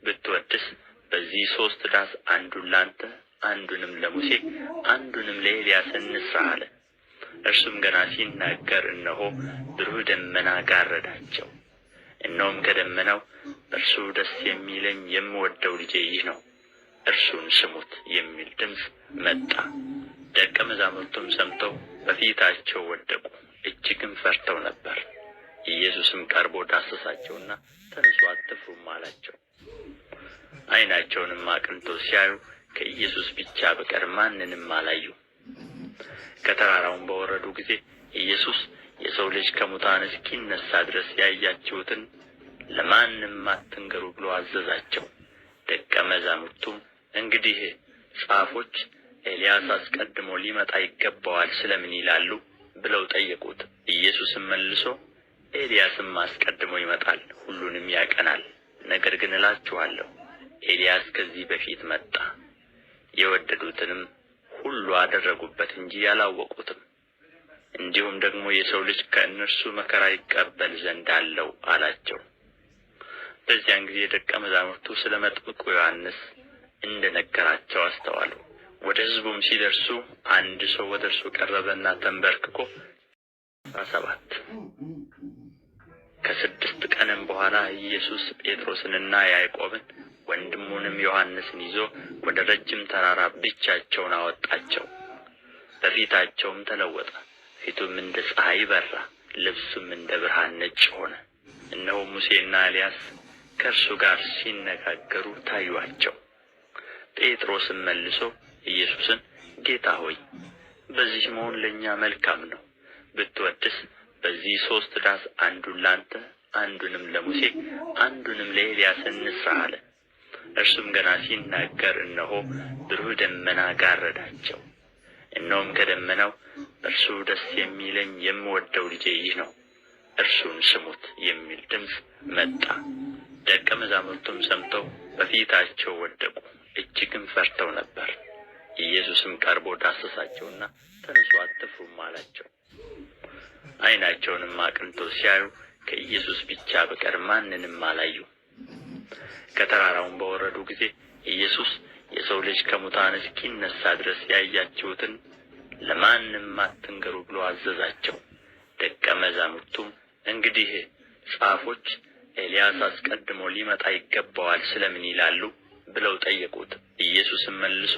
ብትወድስ በዚህ ሦስት ዳስ አንዱን ለአንተ አንዱንም ለሙሴ አንዱንም ለኤልያስ እንሥራ አለ። እርሱም ገና ሲናገር እነሆ ብሩህ ደመና ጋረዳቸው። እነሆም ከደመናው በእርሱ ደስ የሚለኝ የምወደው ልጄ ይህ ነው፣ እርሱን ስሙት የሚል ድምፅ መጣ። ደቀ መዛሙርቱም ሰምተው በፊታቸው ወደቁ፣ እጅግም ፈርተው ነበር። ኢየሱስም ቀርቦ ዳሰሳቸውና ተነሡ፣ አትፍሩም አላቸው። ዓይናቸውንም አቅንተው ሲያዩ ከኢየሱስ ብቻ በቀር ማንንም አላዩም። ከተራራውም በወረዱ ጊዜ ኢየሱስ የሰው ልጅ ከሙታን እስኪነሣ ድረስ ያያችሁትን ለማንም አትንገሩ ብሎ አዘዛቸው። ደቀ መዛሙርቱም እንግዲህ ጻፎች ኤልያስ አስቀድሞ ሊመጣ ይገባዋል ስለ ምን ይላሉ ብለው ጠየቁት። ኢየሱስም መልሶ ኤልያስማ አስቀድሞ ይመጣል፣ ሁሉንም ያቀናል። ነገር ግን እላችኋለሁ፣ ኤልያስ ከዚህ በፊት መጣ፣ የወደዱትንም ሁሉ አደረጉበት እንጂ አላወቁትም። እንዲሁም ደግሞ የሰው ልጅ ከእነርሱ መከራ ይቀበል ዘንድ አለው አላቸው። በዚያን ጊዜ ደቀ መዛሙርቱ ስለ መጥምቁ ዮሐንስ እንደ ነገራቸው አስተዋሉ። ወደ ሕዝቡም ሲደርሱ አንድ ሰው ወደ እርሱ ቀረበና ተንበርክኮ 17። ከስድስት ቀንም በኋላ ኢየሱስ ጴጥሮስንና ያዕቆብን ወንድሙንም ዮሐንስን ይዞ ወደ ረጅም ተራራ ብቻቸውን አወጣቸው። በፊታቸውም ተለወጠ፣ ፊቱም እንደ ፀሐይ በራ፣ ልብሱም እንደ ብርሃን ነጭ ሆነ። እነሆም ሙሴና ኤልያስ ከእርሱ ጋር ሲነጋገሩ ታዩአቸው። ጴጥሮስም መልሶ ኢየሱስን፣ ጌታ ሆይ፣ በዚህ መሆን ለእኛ መልካም ነው። ብትወድስ በዚህ ሦስት ዳስ አንዱን ለአንተ አንዱንም ለሙሴ አንዱንም ለኤልያስ እንሥራ አለ። እርሱም ገና ሲናገር እነሆ ብሩህ ደመና ጋረዳቸው። እነሆም ከደመናው በእርሱ ደስ የሚለኝ የምወደው ልጄ ይህ ነው፣ እርሱን ስሙት የሚል ድምፅ መጣ። ደቀ መዛሙርቱም ሰምተው በፊታቸው ወደቁ፣ እጅግም ፈርተው ነበር። ኢየሱስም ቀርቦ ዳሰሳቸውና ተነሡ፣ አትፍሩም አላቸው። ዓይናቸውንም አቅንተው ሲያዩ ከኢየሱስ ብቻ በቀር ማንንም አላዩም። ከተራራውም በወረዱ ጊዜ ኢየሱስ የሰው ልጅ ከሙታን እስኪነሣ ድረስ ያያችሁትን ለማንም አትንገሩ ብሎ አዘዛቸው። ደቀ መዛሙርቱም እንግዲህ ጻፎች ኤልያስ አስቀድሞ ሊመጣ ይገባዋል ስለ ምን ይላሉ ብለው ጠየቁት። ኢየሱስም መልሶ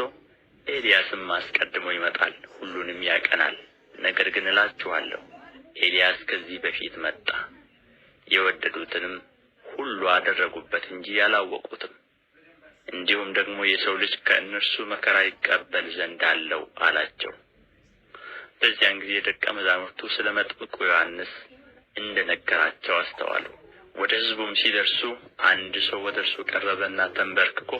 ኤልያስማ አስቀድሞ ይመጣል፣ ሁሉንም ያቀናል። ነገር ግን እላችኋለሁ፣ ኤልያስ ከዚህ በፊት መጣ፣ የወደዱትንም ሁሉ አደረጉበት እንጂ አላወቁትም። እንዲሁም ደግሞ የሰው ልጅ ከእነርሱ መከራ ይቀበል ዘንድ አለው አላቸው። በዚያን ጊዜ ደቀ መዛሙርቱ ስለ መጥምቁ ዮሐንስ እንደ ነገራቸው አስተዋሉ። ወደ ሕዝቡም ሲደርሱ አንድ ሰው ወደ እርሱ ቀረበና ተንበርክኮ